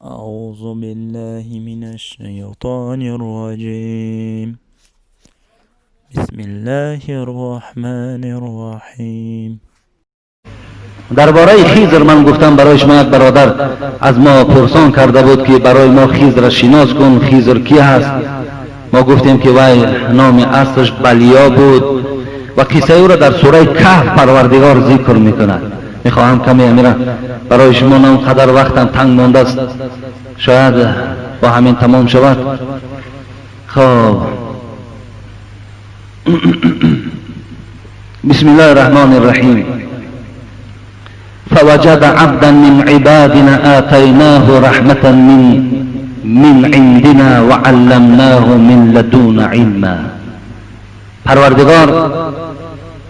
أعوذ بالله من الشيطان الرجيم. بسم الله الرحمن الرحیم. درباره خضر من گفتم برای شما، یک برادر از ما پرسان کرده بود که برای ما خضر شناس کن، خضر کی هست؟ ما گفتیم که وی نام اصلش بلیا بود و قصه او را در سوره کهف پروردگار ذکر میکند. میخواهم کمی امیره برای شما، نه قدر وقتم تنگ مانده است، شاید با همین تمام شود. خب، بسم الله الرحمن الرحیم. فوجد عبدا من عبادنا آتيناه رحمة من عندنا وعلمناه من لدنا علما. پروردگار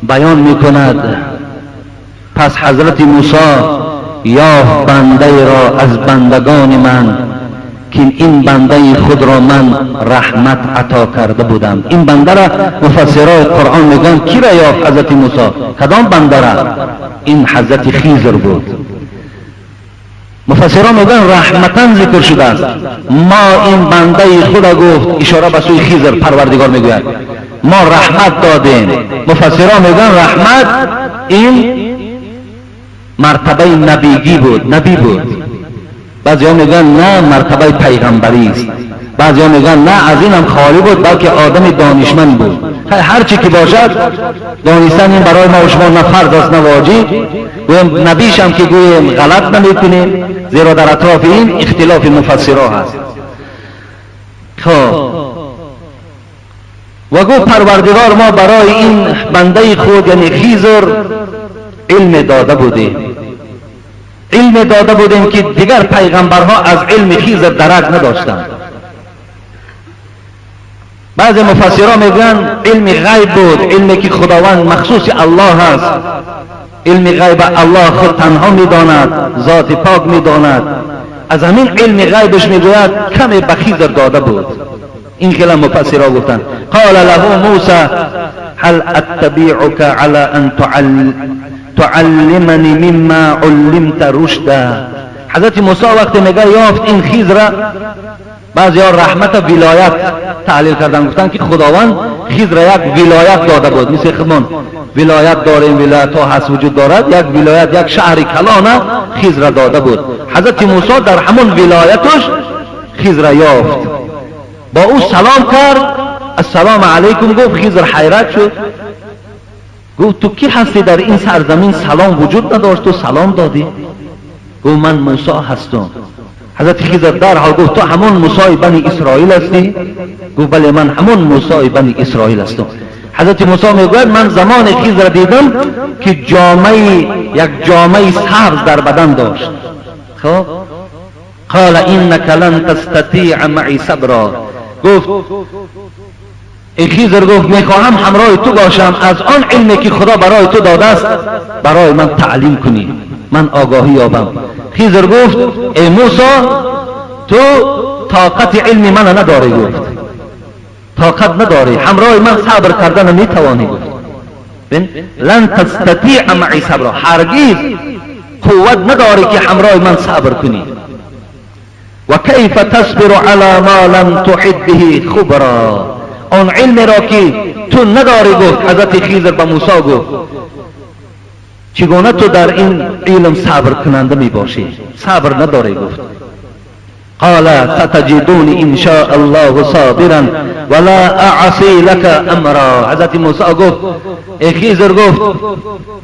بیان میکند: پس حضرت موسی یافت بنده را از بندگان من که این بنده خود را من رحمت عطا کرده بودم. این بنده را مفسرای قرآن میگن کی را یافت حضرت موسی؟ کدام بنده را؟ این حضرت خضر بود. مفسران میگن رحمتا ذکر شده است. ما این بنده خود، گفت، اشاره به سوی خضر پروردگار میگوید، ما رحمت دادیم. مفسران میگن رحمت این مرتبه نبیگی بود، نبی بود. بعضی ها میگن نه، مرتبه پیغمبری است. بعضی ها میگن نه، از این هم خالی بود، بلکه آدم دانشمند بود. هر چی که باشد، دانستن این برای ما و شما نه فرض است نه واجب. گویم نبیش هم که گویم غلط نمیکنیم، زیرا در اطراف این اختلاف مفسرها هست. خب، و گفت پروردگار ما برای این بنده خود، یعنی خضر، علم داده بودیم، علم داده بودیم که دیگر پیغمبرها از علم خضر درک نداشتند. بعضی مفسرها میگن علم غیب بود، علمی که خداوند مخصوص الله است، علم غیب الله خود تنها میداند، ذات پاک میداند. از همین علم غیبش میگوید کمی به خضر داده بود. این خیلی مفسرها گفتند. قال له موسی هل اتبعك على ان تعلمني مما علمت رشدا. حضرت موسی وقتی میگه یافت این خضر، بعضی ها رحمت ولایت تحلیل کردن، گفتن که خداوند خضر یک ولایت داده بود، مثل خودمان ولایت داریم، ولایت ها هست، وجود دارد. یک ولایت، یک شهر کلانه خضر داده بود. حضرت موسی در همون ولایتش خضر یافت، با او سلام کرد، السلام علیکم گفت. خضر حیرت شد، گفت تو کی هستی؟ در این سرزمین سلام وجود نداشت، تو سلام دادی. گفت من موسی هستم. حضرت خضر در حال گفت تو همون موسی بنی اسرائیل هستی؟ گفت بله، من همون موسی بنی اسرائیل هستم. حضرت موسی میگوید من زمان خضر دیدم که جامه، یک جامه سبز در بدن داشت. خب، قال انك لن تستطيع معي صبرا. گفت این خضر، گفت میخواهم همراه تو باشم، از آن علمی که خدا برای تو داده است برای من تعلیم کنی، من آگاهی یابم. خضر گفت ای موسی، تو طاقت علم من نداری. گفت طاقت نداری، همراه من صبر کردن نمیتوانی. گفت لن تستطيع معي صبرا، هرگز قوت نداری که همراه من صبر کنی. و کیف تصبر على ما لم تحط به خبرا. آن علم را که تو نداری، گفت حضرت خضر به موسی، گفت چگونه تو در این علم صبر کننده می باشی؟ صبر نداری. گفت قال ستجدوني ان شاء الله صابرا ولا اعصي لك امرا. حضرت موسی گفت ای خضر، گفت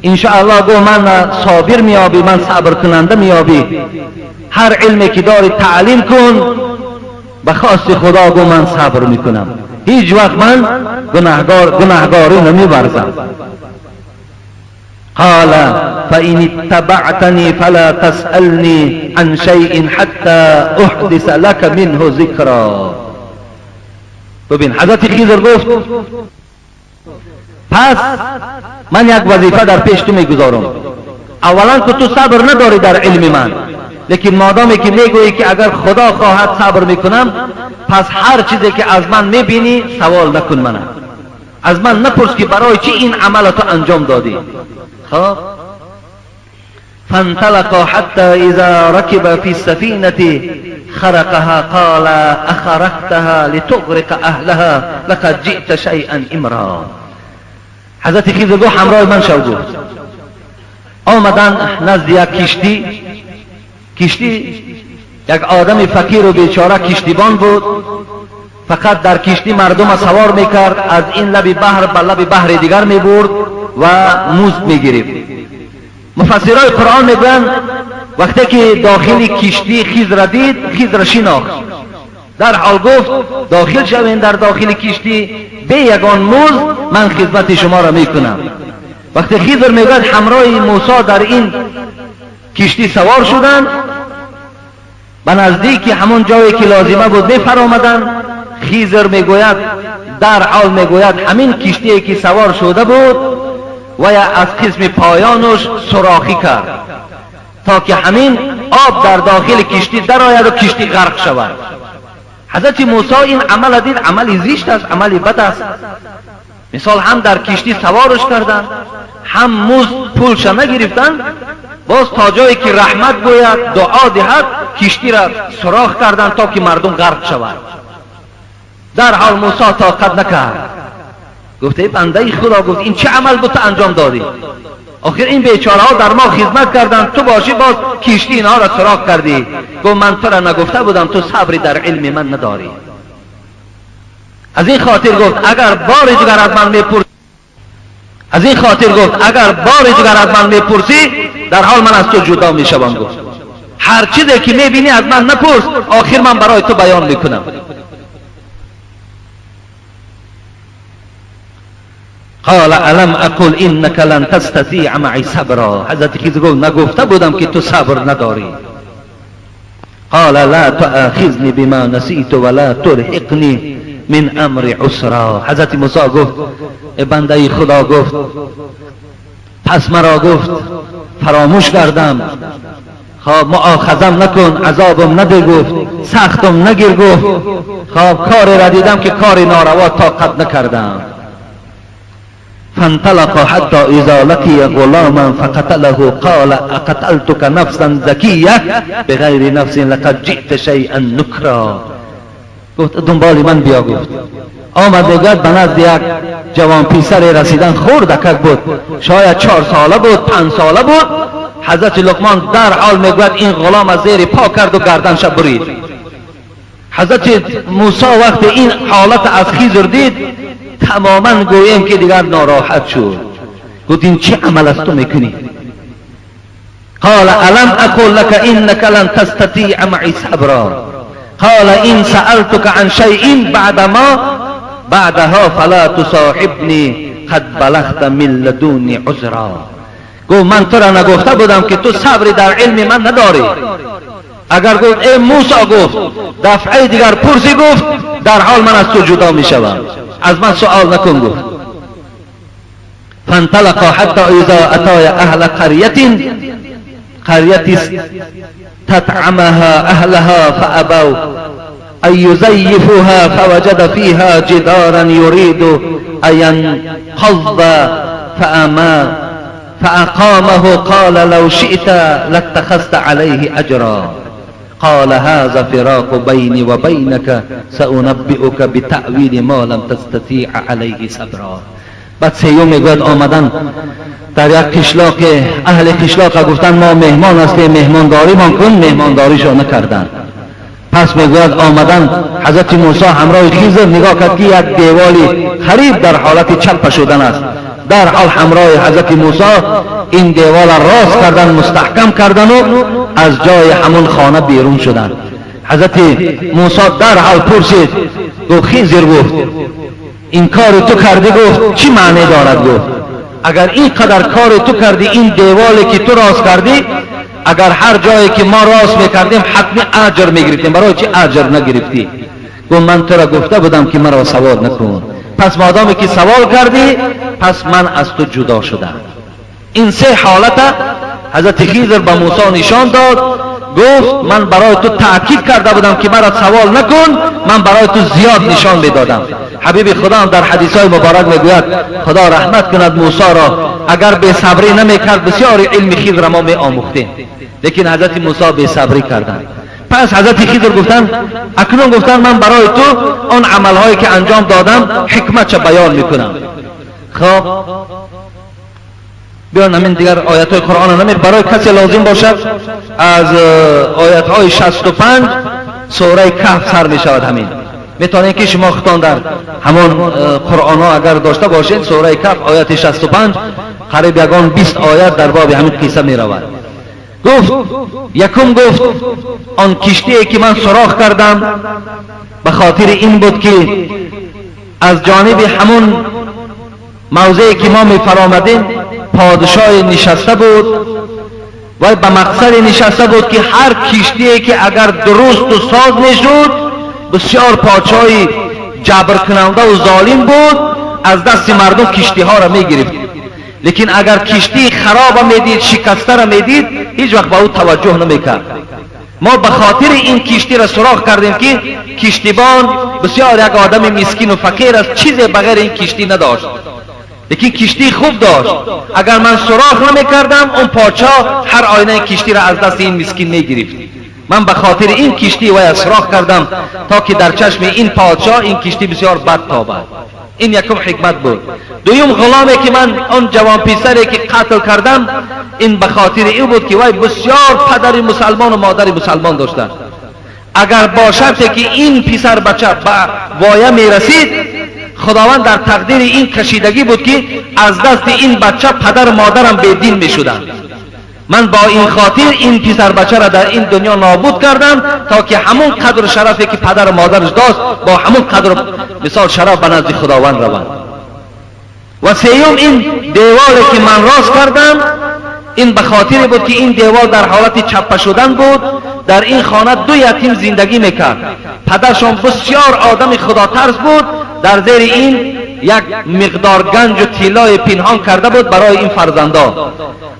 ان شاء الله، گفت من صابر میابی، من صبر کننده میابی. هر علمی که داری تعلیم کن، به خواست خدا، گفت من صبر میکنم، هیچ وقت من گناهگاری نمیورزم. قال فإن اتبعتني فلا تسألني عن شيء حتى أحدث لك منه ذكرا. ببین، حضرت خضر گفت پس من یک وظیفه در پیش تو میگذارم. اولا که تو صبر نداری در علم من، لیکن مادامی که میگویی که اگر خدا خواهد صبر میکنم، پس هر چیزی که از من میبینی سوال نکن منه، از من نپرس که برای چی این عمل تو انجام دادی. خب، فانطلقا حتى إذا ركب في السفينة. خرقها قال اخرقتها لتغرق اهلها لقد جئت شيئا امرا. حضرت خضر گفت همراه من شو. گفت آمدن نزد یک کشتی، کشتی یک آدم فقیر و بیچاره کشتیبان بود، فقط در کشتی مردم سوار میکرد، از این لب بحر به لب بحر دیگر میبرد و مزد میگرفت. مفسرای قرآن میگویند وقتی که داخل کشتی خضر دید، خضر شناخت، در حال گفت داخل شوین در داخل کشتی، به یگان مزد من خدمت شما را میکنم. وقتی خضر میگوید همراه موسی در این کشتی سوار شدند، به نزدیک همون جایی که لازمه بود میفرآمدند. خضر میگوید در حال میگوید همین کشتی که سوار شده بود و یا از قسم پایانش سوراخی کرد تا که همین آب در داخل کشتی درآید و کشتی غرق شود. حضرت موسی این عمل دید، عمل زشت است، عمل بد است. مثال هم در کشتی سوارش کردند، هم مزد پولش نگرفتند، باز تا جایی که رحمت گوید دعا دهد کشتی را سوراخ کردند تا که مردم غرق شود. در حال موسی طاقت نکرد، گفت ای بنده خدا، گفت این چه عمل بود تو انجام دادی؟ آخر این بیچاره ها در ما خدمت کردند، تو باشی باز کشتی اینها را سوراخ کردی. گفت من تو را نگفته بودم تو صبری در علم من نداری. از این خاطر گفت اگر بار دیگر از من میپرسی، از این خاطر گفت اگر بار دیگر از من میپرسی در حال من از تو جدا میشوم. گفت هر چیزی که میبینی از من نپرس، آخر من برای تو بیان میکنم. قال الم اقل انك لن تستطيع معي صبرا. حضرت خضر گفت نگفته بودم که تو صبر نداری. قال لا تؤاخذني بما نسيت ولا ترهقني من امر عسرا. حضرت موسی گفت بنده خدا، گفت پس مرا گفت فراموش کردم، خب مؤاخذم نکن، عذابم نده، گفت سختم نگیر، گفت خب کاری را دیدم که کار ناروا طاقت نکردم. فانطلق حتى إذا لقي غلاما فقتله قال أقتلتك نفسا زكية بغير نفس لقد جئت شيئا نكرا. گفت دنبال من بیا. گفت آمد میگوید به نزد یک جوان پیسر رسیدن، خردکک بود، شاید 4 ساله بود، 5 ساله بود. حضرت لقمان در حال میگوید این غلام از زیر پا کرد و گردنش برید. حضرت موسی وقتی این حالت از خضر دید تماما گوییم که دیگر ناراحت شد. گفت این چه عمل است تو میکنی؟ قال الم اقل لك انك لن تستطيع معي صبرا قال ان سألتك عن شيء بعدما بعدها فلا تصاحبني قد بلغت من لدني عذرا. گفت من تو را نگفته بودم که تو صبری در علم من نداری. اگر گفت ای موسی، گفت دفعه دیگر پرسی، گفت در حال من از تو جدا میشوم، از من سؤال نکن. گفت فانطلقا حتى اذا اتای اهل قرية تطعمها اهلها فابوا ان يزيفوها فوجد فيها جدارا يريد ان ينقض فأقامه قال لو شئت لاتخذت عليه اجرا قال هذا فراق بيني وبينك سأنبئك بتأويل ما لم تستطيع عليه صبرا. بعد سیوم میگوید آمدن در یک قشلاق، اهل قشلاق گفتن ما مهمان هستیم، مهمانداری ما کن، مهمانداریشو نکردن. پس میگوید آمدن حضرت موسی همراه خضر نگاه کرد که یک دیوالی خریب در حالت چپ شدن است. در حال همراه حضرت موسی این دیوال راست کردن، مستحکم کردن و از جای همون خانه بیرون شدن. حضرت موسی در حال پرسید، گفت خضر، گفت این کار تو کردی، گفت چی معنی دارد؟ گفت اگر این قدر کار تو کردی، این دیوالی که تو راست کردی، اگر هر جایی که ما راست میکردیم حتمی اجر میگرفتیم، برای چی اجر نگرفتی؟ گفت من تو را گفته بودم که مرا سوال نکن، پس مادامی که سوال کردی پس من از تو جدا شدم. این سه حالت حضرت خضر به موسی نشان داد. گفت من برای تو تأکید کرده بودم که مرا سوال نکن، من برای تو زیاد نشان میدادم. حبیب خدا هم در حدیث های مبارک میگوید خدا رحمت کند موسی را، اگر بی صبری نمیکرد بسیار علم خضر ما می آموختیم، لیکن حضرت موسی بی صبری کردند. پس حضرت خضر گفتن اکنون گفتن من برای تو آن عملهایی که انجام دادم حکمت چه بیان میکنم. خب بیان همین دیگر آیت های قرآن نمید برای کسی لازم باشد از آیت های 65 سوره کهف سر می شود. همین میتونید که شما خودتان در همون قرآن ها اگر داشته باشید سوره کهف آیت 65 قریب یگان 20 آیت در باب همین قصه می رود. گفت یکم گفت آن کشتی که من سراخ کردم به خاطر این بود که از جانب همون موضعی که ما می فرامدیم پادشاه نشسته بود و به مقصد نشسته بود که هر کشتی که اگر درست و ساز میشد بسیار پادشاهی جبر کننده و ظالم بود از دست مردم کشتی ها را می گرفت، لیکن اگر کشتی خراب میدید شکسته را میدید هیچ وقت به او توجه نمیکرد. ما به خاطر این کشتی را سراغ کردیم که کشتیبان بسیار یک آدم مسکین و فقیر است، چیزی بغیر این کشتی نداشت، لیکن کشتی خوب داشت. اگر من سراغ نمیکردم اون پادشاه هر آینه کشتی را از دست این مسکین میگرفت. من به خاطر این کشتی وی سراغ کردم تا که در چشم این پادشاه این کشتی بسیار بد تابد. این یکم حکمت بود. دویم غلامی که من آن جوان پسری که قتل کردم این به خاطر این بود که وی بسیار پدر مسلمان و مادر مسلمان داشتند. اگر با شرطی که این پسر بچه به وایه میرسید خداوند در تقدیر این کشیدگی بود که از دست این بچه پدر و مادرم به دین میشدند. من با این خاطر این پسر بچه را در این دنیا نابود کردم تا که همون قدر شرفی که پدر و مادرش داشت با همون قدر مثال شرف به نزد خداوند روند. و سیوم این دیوالی که من راست کردم این به خاطر بود که این دیوال در حالت چپه شدن بود. در این خانه دو یتیم زندگی میکرد، پدرشان بسیار آدم خدا ترس بود، در زیر این یک مقدار گنج و طلای پنهان کرده بود برای این فرزندا.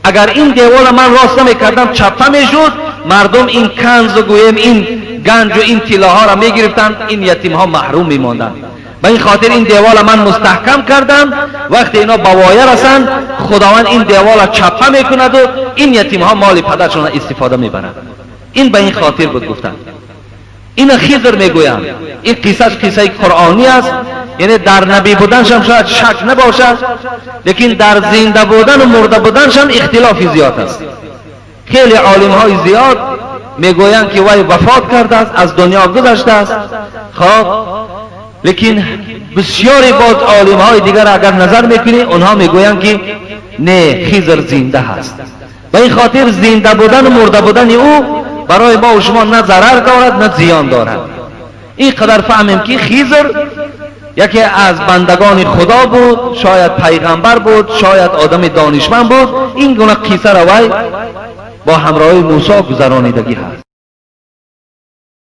اگر این دیوال من راست نمیکردم چپه میشد، مردم این کنز و گویم این گنج و این طلاها را میگرفتند، این یتیم ها محروم میماندند. به این خاطر این دیوال من مستحکم کردم. وقتی اینا به وایه رسند خداوند این دیوال چپه میکند و این یتیم ها مال پدرشان استفاده میبرند. این به این خاطر بود گفتند. این خضر میگویم این قصه قصه قرآنی است، یعنی در نبی بودنشم شاید شک نباشد، لیکن در زنده بودن و مرده بودنشم اختلاف زیاد است. خیلی عالم های زیاد میگویند که وی وفات کرده است، از دنیا گذشته است. خب لیکن بسیاری باز عالم های دیگر اگر نظر میکنی اونها میگویند که نه، خضر زنده هست. به این خاطر زنده بودن و مرده بودن او برای ما و شما نه ضرر دارد نه زیان دارد. این قدر فهمیم که خضر یکی از بندگان خدا بود، شاید پیغمبر بود، شاید آدم دانشمند بود. این گونه قصه را وی با همراهی موسی گذرانیدگی هست.